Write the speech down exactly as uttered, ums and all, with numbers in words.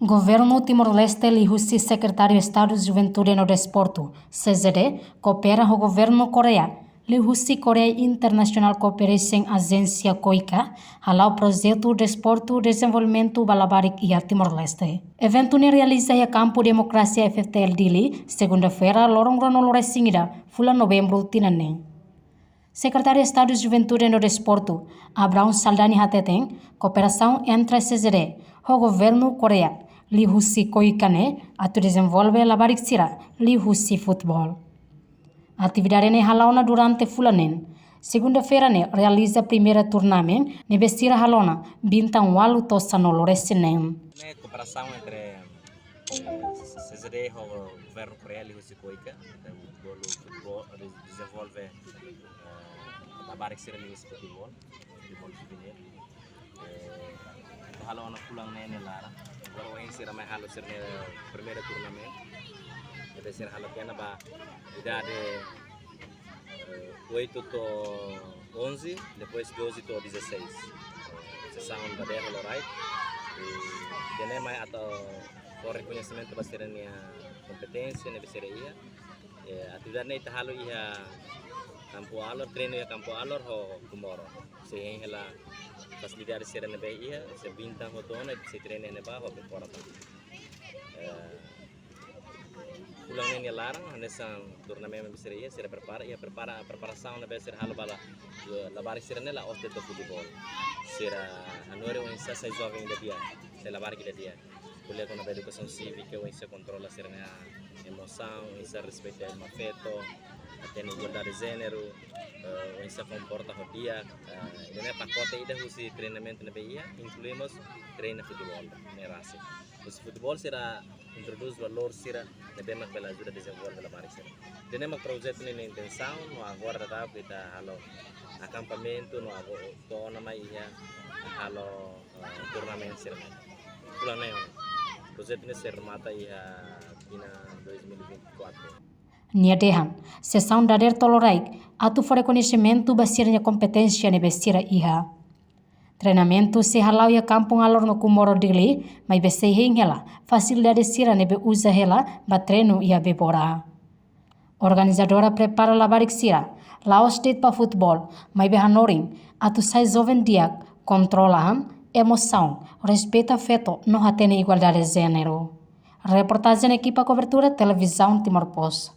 Governu Timor-Leste liuhusi Sekretáriu Estadu Juventude no Desportu, C J D, koopera ho Governu Koreia, liuhusi Korea International Cooperation Agency, KOICA, hala'o projetu desportu dezenvolvimentu ba labarik iha Timor-Leste. Eventu ne'e realiza iha Kampu Demokrasia F F T L Dili, segunda-feira, loron ruanulu-resin-ida, fulan Novembru tinan ne'e. Sekretáriu Estadu Juventude no Desportu, Abraão Saldanha hateten, kooperasaun entre C J D ho Governu Koreia, liuhusi KOICA ne'e, atu dezenvolve labarik sira liuhusi futeból. Atividade ne'e hala'o ona durante fulan neen. Segunda-feira ne'e realiza primeira turnamenta ne'ebé sira halo ona bintang ualu to'o sanulu-resin-neen. Ne'e kooperasaun entre, eh, C J D ho Governu Koreia liuhusi KOICA, entaun bolu futeból, dezenvolve, eh, labarik sira liuhusi futeból, futeból juvenil. Eh, ita halo ona fulan neen nia laran. Agora ohin sira mai halo sira-nia primeira turnamenta. Ne'ebé sira halo tiha ona ba idade, eh, oito to'o onze, depois doze to'o dezasseis. Sesaun ba dehan loraik. I ida-ne'e mai atu fó rekoñesimentu ba sira-nia kompeténsia ne'ebé sira iha. Eh, atividade ne'e ita halo iha Kampu Alor, treinu iha Kampu Alor ho Comoro. Sei hein hela fasilidade sira ne'ebé iha, sei bintang hotu ona, sei treinu iha ne'ebá ho prepara tan. Eh, fulan neen nia laran, hanesan turnamenta ne'ebé sira iha, sira prepara, iha prepara, preparasaun ne'ebé sira halo ba la, labarik sira ne'e la'ós de'it futeból. Sira hanorin oinsá sai joven ida di'ak, sai labarik ida di'ak. Ko'alia kona-ba edukasaun sívika, oinsá kontrola sira-nia emosaun, oinsá respeita ema feto, hatene igualdade jéneru, eh, oinsá komporta ho di'ak, eh, ida-ne'e pakote ida husi treinamentu ne'ebé iha, inklui mós treina futeból ne'e rasik. Husi futeból sira introdús valór sira ne'ebé mak bele ajuda dezenvolve labarik sira. Ida-ne'e mak projetu ne'e nia intensaun, no agora daudaun ita halo akampamentu, no agora to'o ona mai iha halo, eh, turnamenta sira-ne'e. Fulan neen, projetu ne'e sei remata iha tinan dois mil e vinte e quatro. Nia dehan, sesaun dadeer to'o loraik, atu fó rekoñesimentu ba sira-nia kompeténsia ne'ebé sira iha. Treinamentu sei hala'o iha Kampung Alor no Comoro Dili, maibé sei hein hela fasilidade sira ne'ebé uza hela ba treinu iha Bebora. Organizadora prepara labarik sira, la'ós de'it ba futeból, maibé hanorin atu sai joven di'ak, kontrola an, emosaun, respeita feto no hatene igualdade jéneru. Reportajen ekipa kobertura Televizaun Timor Post.